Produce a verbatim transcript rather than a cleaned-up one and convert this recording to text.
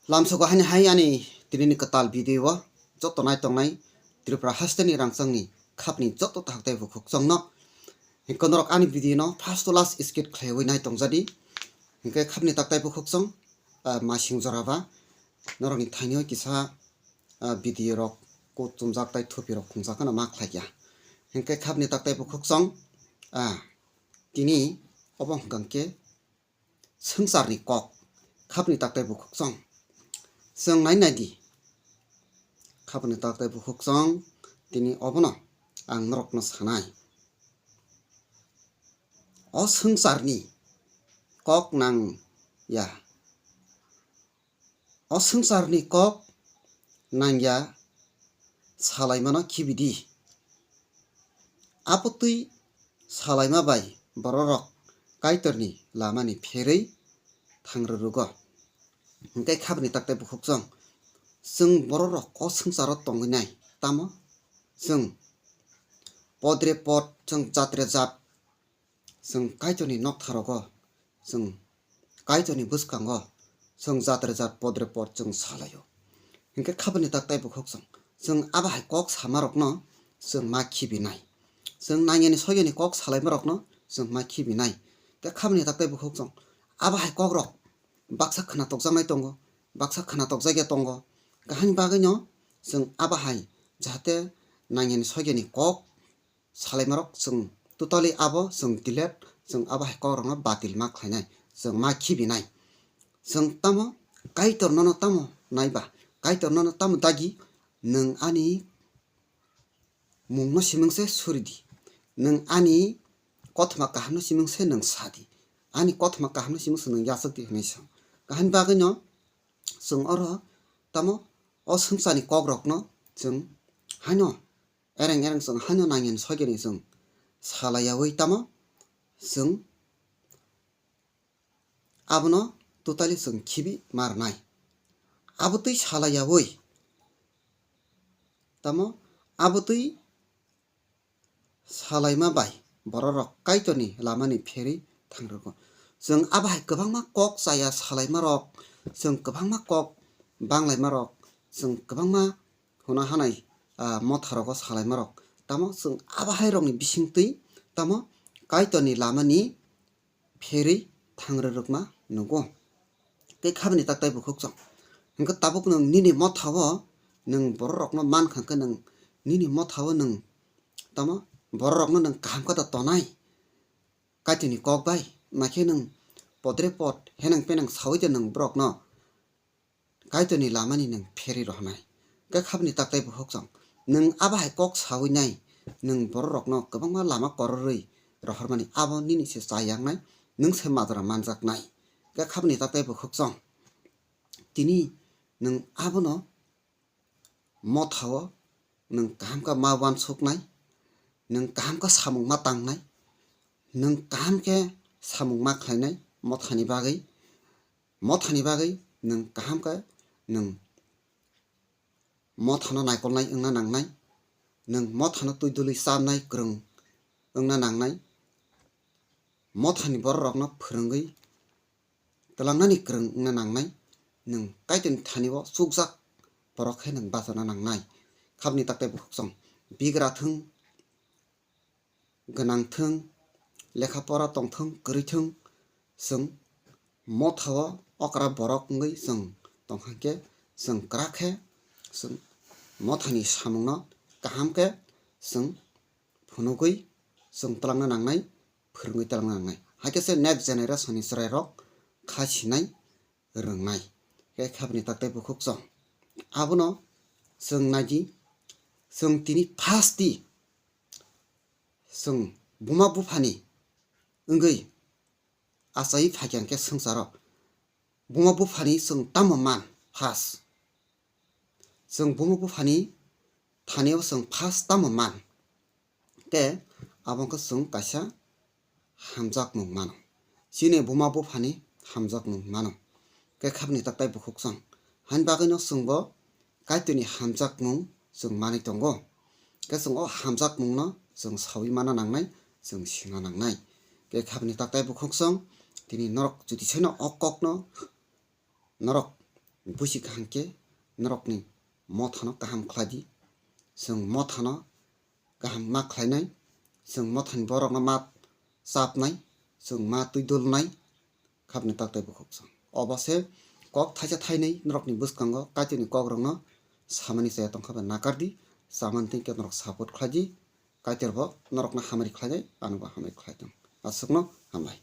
Lamsogo hani hai ani tinini kwtal video o joto nai tongnai Tripura hasteni rangchangni khapni joto tahok tei bukhuk chongno. Hingke norok ani video no first to last skip khlaiwi nai tongjadi. Hingke khapni tak tei bukhuk chong, ah, masing jora ba norokni thainwi kisa, ah, video rok kut chumjak tei thupi rok khungjak kheno ma khlai ya. Hingke khapni tak tei bukhuk chong, ah, tini obo hwnkha khe swngcharni kok, khapni tak tei bukhuk chong. Chwng nai nai di. Khapni tak tei bukhuk chong, tini obono ang norokno sanai. O swngcharni kok nang ya. O swngcharni kok nang ya salaimano khibi di. Abotwi salaima bai bororok Kaitorni lamani pherwi thang rwrwgo. Hingke khapni tak tei bukhuk chong, chwng bororok o swngcharo tongwi nai, tamo chwng podre pod, chwng jatre jat, chwng Kaitorni nokthar rogo, chwng Kaitorni bwskango, chwng jatre jat podre pod chwng salaio. Hingke khapni tak tei bukhuk chong, chwng abo hai kok sama rokno chwng ma khibi nai. Chwng nangyani soyani kok salaima rokno chwng ma khibi nai. Hingke khapni tak tei bukhuk chong, abo hai kok rok baksa khna tokjaknai tongo, baksa khna tokjakya tongo. Kahini bagwino chwng abo hai jahate nangyani soyani kok salaimarok chwng totally abo chwng delete, chwng abo hai kokrokno batil ma khlainai, chwng ma khibinai. Chwng tamo Kaitor nono tamo naiba, Kaitor nono tamo dagi, nwng ani mungno simung se suri di, nwng ani kothoma kahamno simung se nwng sa di, ani kothoma kahamno simung se nwng yachak di hwnwi sa. Kahini bagwino chwng oro tamo o swngcharni kokrokno chwng haino ereng ereng chwng haino nangyan soigani chwng salaiyawi tamo chwng abono totally chwng khibi marnai. Abotwi salaiyawi tamo abotwi salaima bai bororok Kaitorni lamani pherwi thangrwgo. Chwng abo hai kwbangma kok chaya salaimarok, chwng kwbangma kok banglaimarok, chwng kwbangma huna hanai, ah, motharogo salaimarok. Tamo chwng abo hai rokni bisingtwi tamo Kaitorni lamani pherwi thangrwrwkma nugo. Tei khabini tak tei bukhuk chwng. Hwnkhe tabuk nwng nini mothao nwng bororokno mankha khe nwng nini mothao nwng tamo bororokno nwng kaham khe da tonai Kaitorni kok bai, nakhe nwng podre pod henang penang saui de nwng borokno Kaitorni lamani nwng pherwi rohornai. Hwnkhe khabni tak tei bukhuk chwng. Nwng abo hai kok saui nai, nwng bororokno kwbangma lama kororwi rohormani abo nini se cha yaknai, nwng se majra manjaknai. Hwnkhe khabni tak tei bukhuk chwng. Tini nwng abono mothao nwng kaham khe ma uansuknai, nwng kaham khe samung ma tangnai, nwng kaham khe samung ma khlainai mothani bagwi, mothani bagwi nwng kaham khe nwng mothano naikolnai wngna nangnai, nwng mothano twi dului chanai kwrwng wngna nangnai, mothani bororokno phwrwngwi twlangnani kwrwng wngna nangnai, nwng Kaitorni thani-o chukjak borok khe nwng bachana nangnai. Khabni tak tei bukhuk chwng, bigra thwng, gwnang thwng, lekha pora tong thwng, kwrwi thwng, chwng mothao okra borok wngwi chwng tong kha khe, chwng kwrak khe chwng mothani samungno kaham khe chwng phunugwi chwng twlangna nangnai, phwrwngwi twlangna nangnai. Hakhe se next generation ni chwrairok kha sinai rwngnai. Khe khabni tak tei bukhuk chwng. Abono chwng nai di, chwng tini first di chwng buma buphani wngwi achai phaikha khe swngcharo. Buma buphani chwng tamo man first? Chwng buma buphani thani-o chwng first tamo man? Tei abo wngkha chwng kaisa hamjakmung mano. Chini buma buphani hamjakmung mano. Khe khabni tak tei bukhuk chwng. Haini bagwino chwngbo Kaitorni hamjakmung chwng manwi tongo. Khe chwng o hamjakmungno chwng saui mana nangnai, chwng sina nangnai. Khe khabni tak tei bukhuk chwng, tini norok jodi seno o kokno norok busi kaham khe norokni mothano kaham khlai di. Chwng mothano kaham ma khlainai, chwng mothani borokno ma chapnai, chwng ma twi dulnai, khapni tak tei bukhuk chwng. Obo se kok thaisa thainwi norokni bwskango Kaitorni kokrokno samani chaya tongkha bai nakar di, chamani tei khe norok support khlai di, Kaitor bo norokno hamari khlainai, ano bo hamari khlai tong. Aswkno hambai.